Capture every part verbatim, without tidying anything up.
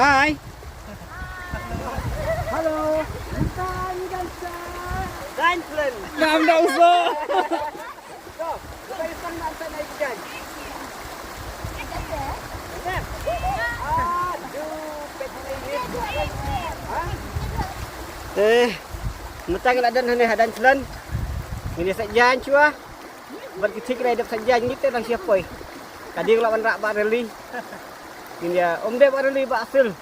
Hi. Hello. Mynta ngi dang sha Dainphlen. Ngam da uso. Yo, kita isang nang sa nai bijan. Aduh, pet ni. Ha? Eh, mynta ngi la don hangne ha Dainphlen. Ngin ïa sait jaiñ shuwa. Bad ki thik rai dep sait jaiñ ngi te dang sha poi. Ka dei la wanrah Bah Rally. Ngin ïa ym dei Bah Rally, Bah Phil.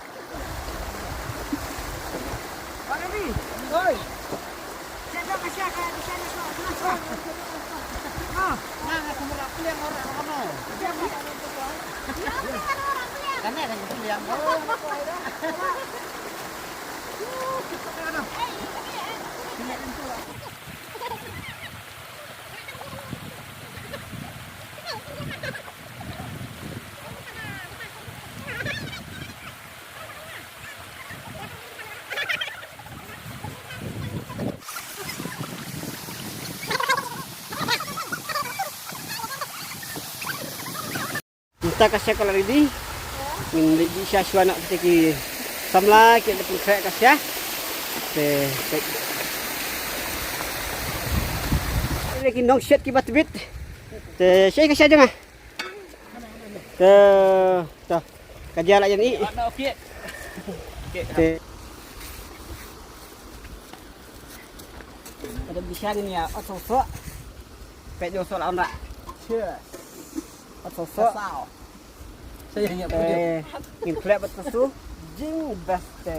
Mynta ka sha ka la ready. Ngin leit bishar shuwa noh kita ki samla ki da pynkhreh ka sha. Te, te. Ki nongshet kiba tbit. Te, sha ka sha jong nga. Te, to. Ka jia la ïa ngi. Te. Ka dep bishar ngin ïa ot soh soh. Peit ïa u soh la wanrah. Cheers. Ot soh soh. Sa ïa ngi. Eh, ngin khleh bad ka su. Jingbam te.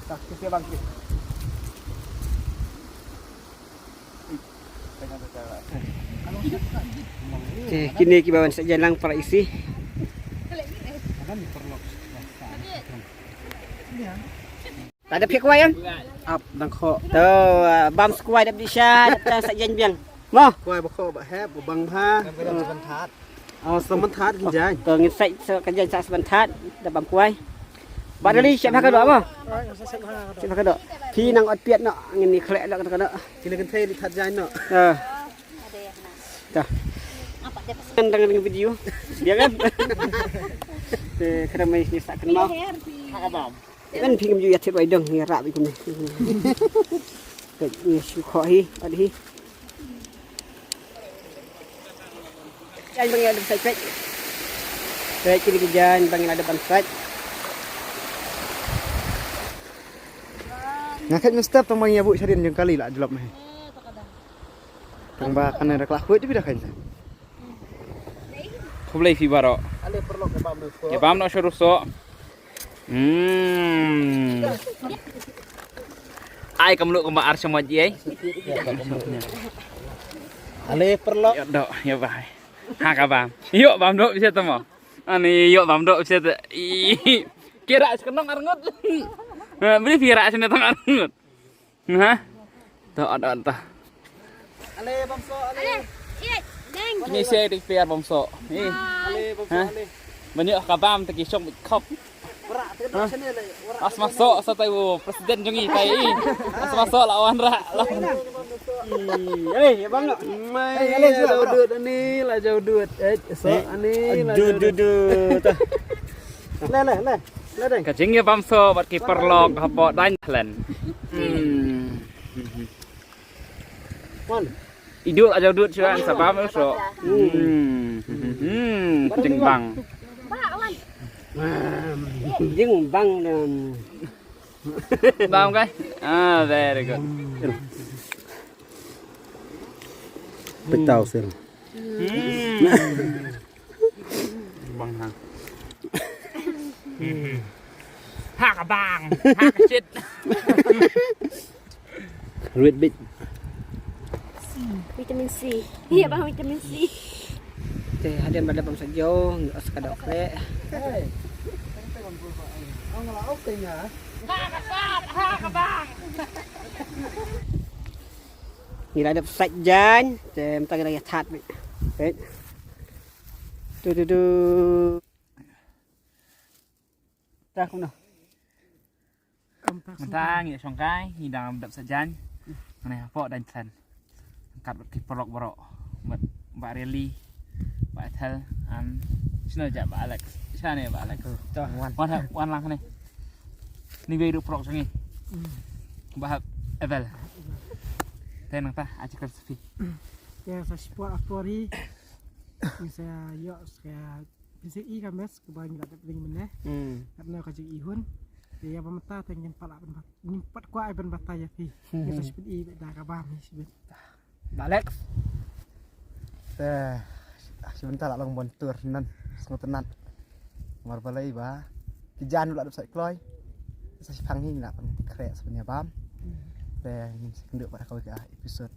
Ka kisi bang ki. Te, kine kiba wan sait jaiñ lang para isi. Lada phi kwai em? Ap dang khoh. To, ah, bam sa kwai dap dih sha, dap tang sait jaiñ biang. Mo? Kwai ba khoh ba hep, ba bang bha. Oh, sa ban that ki jaiñ. To ngin sait sa ka jaiñ sa ban that, da bam kwai. Ba dali sep ha ka doh mo? Sep ha ka doh. Phi nang ot piat noh, ngin ïa khleh noh ka doh. Ki la kynthei ri that jaiñ noh. Ah. Ta. Kan dang dang video. Biang kan? Te kena mai ni sa kan mau. Ha ka bam. Kan phi ngam ju ïa thied wai dong, ïa rah bad kumne. Peit, ïa shu khoh hi, ot hi. Jaiñ ba ngi la dep sait peit. Peit kine ki jaiñ ba ngi la dep ban sait. Nga khet mynstep tang ba ngi ïa buh shadien jong kali la jlop ma hi. Tang ba kane da klah khuid bida khan sa. Khublei phi baroh. Ale paralok, ïa bam noh shuwa. Ïa bam noh shuwa soh. Hmm. Ai kam luk kam ar shamot ji ai. Ale paralok. Ïa doh, ïa bai. Ha ka bam. Ïoh bam doh bise tamo. Ani ïoh bam doh bise te. Ih. Kira skenong arngut. Beli pira sene tang arngut. Ha? To, to, to. Ale bamso, ale. Ale, iya, deng. Ni se dik piar bamso. Eh. Ale bamso, ale. Banyak kabam teki syok khop. As masuk sa tai wo presiden jong i tai i. As masuk lawan ra. Ale, ya bang. Mai, ale, jauh dut ni, la jauh dut. Eh, so ani la jauh dut. Le, le, le. Ka jingïabam soh bad ki paralok hapoh Dainphlen. Hmm. Wan. Iduh aja udut shuwa sa bam soh. Hmm. Hmm. Jingbang. Jingbang dan. Bam kai? Ah, very good. Petau sel. Hmm. Bang ha. Hmm. Ha ka bang, ha ka shit. Ruit bit. Vitamin C. Iya bang, vitamin C. Te hadien ba da bam sa jong, os ka dok le. Ha ka sat, ha ka bang. Ngi la dep sait jaiñ, te mynta ngi la ïa that bit. Peit. Tu tu tu. Ta kumno. Mynta ngi shong kai, ngi dang dep sait jaiñ. Ngane hapoh Dainphlen. Kat bad ki paralok baroh. Bad Bah Reli, Bah Ethel, and shano ja Bah Alex. Shane Bah Alex. Wan, wan lang ne. Ni wei ruh prok jong ngi. Ba hap evel. Te nangta, a check recipe. Te sa sport a pori. Ni sa yo sa pisa i ka mes ka ba ngi la dep ring mene. Hmm. Kat no ka jing i hun. Te ya ba mata te ngin pat la ban bat. Ngin pat kwa ai ban batai ya phi. Ni sa sport i da ka ba mi sibit. Ba Alex. Te, ah, shi bynta la long ban tur nan, sngewtynnat. Namar balei ba ki jan la dep sait kloi. Sa shipang hi ngi la pang ti khreh sa ban ïa bam. Te ngin sa kynduh pat ha kawei ka episode.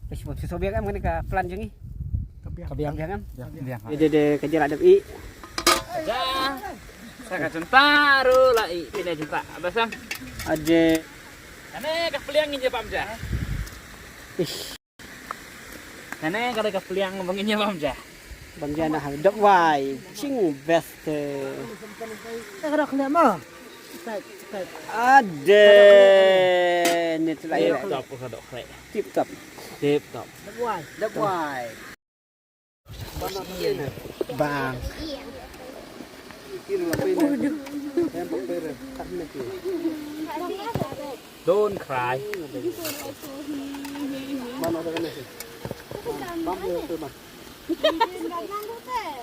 Te shibun shisha biang em kane ka plan jong ngi. Ka biang. Ka biang. Ka biang em? Biang. Biang. Ide de ka jela dep i. Ja. Sa ka jynta ruh la i, pynïa jynta. Abasam. Ade. Kane ka pliang ngin ïa bam ja. Ish. Kane ka dei ka pliang ba ngin ïa bam ja. Bam ja na ha dok wai. Ching best. Ka dok ne mo. Ade. Ni tu lah ya. Tip top, ka dok khreh. Tip top. Tip top. Dok wai. Dok wai. Bang. Don't cry.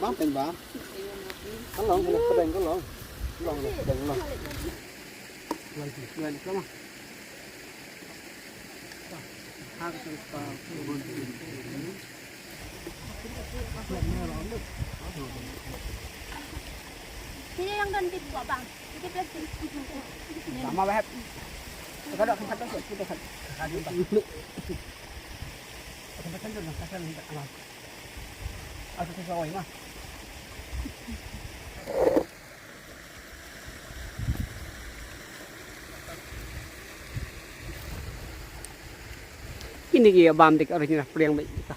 Bang pen bang. Ka long, ka long, ka long. Long, ka long. Long, long, long. Sini yang ganti buat bang. Sama wahab. Ka dok kan satu satu kan. Aku tak sawai mah. Ini ki bam dik original pliang baik kita.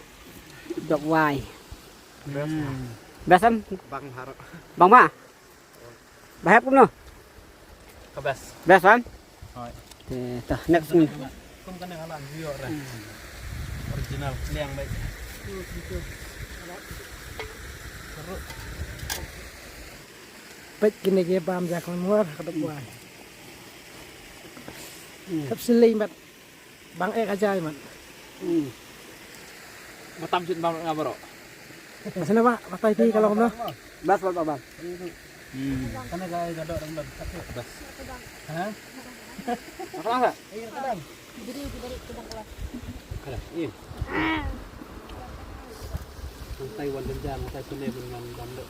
Dok wai. Best, hmm. Best em? Bang harap. Bang ma? Ba hep kumno? Ka best. Best em? Hoi. Te, ta, next. Kum kane ka la view re. Original pliang baik. Peit kine ki bam ja kham muar ka dok wai. Hep sili mat. Bang eh ka jai mat. Matam sit bam nga bro. Masih na ba, batai ti kalau kumno. Bas bas bas. Kana ka ka dok dang bas. Bas. Ha? Apa lah? Iya, kadang. Jadi di balik ke bangkuan. Ada. Iya. Nang Taiwan dan jam, nang Taiwan dan jam.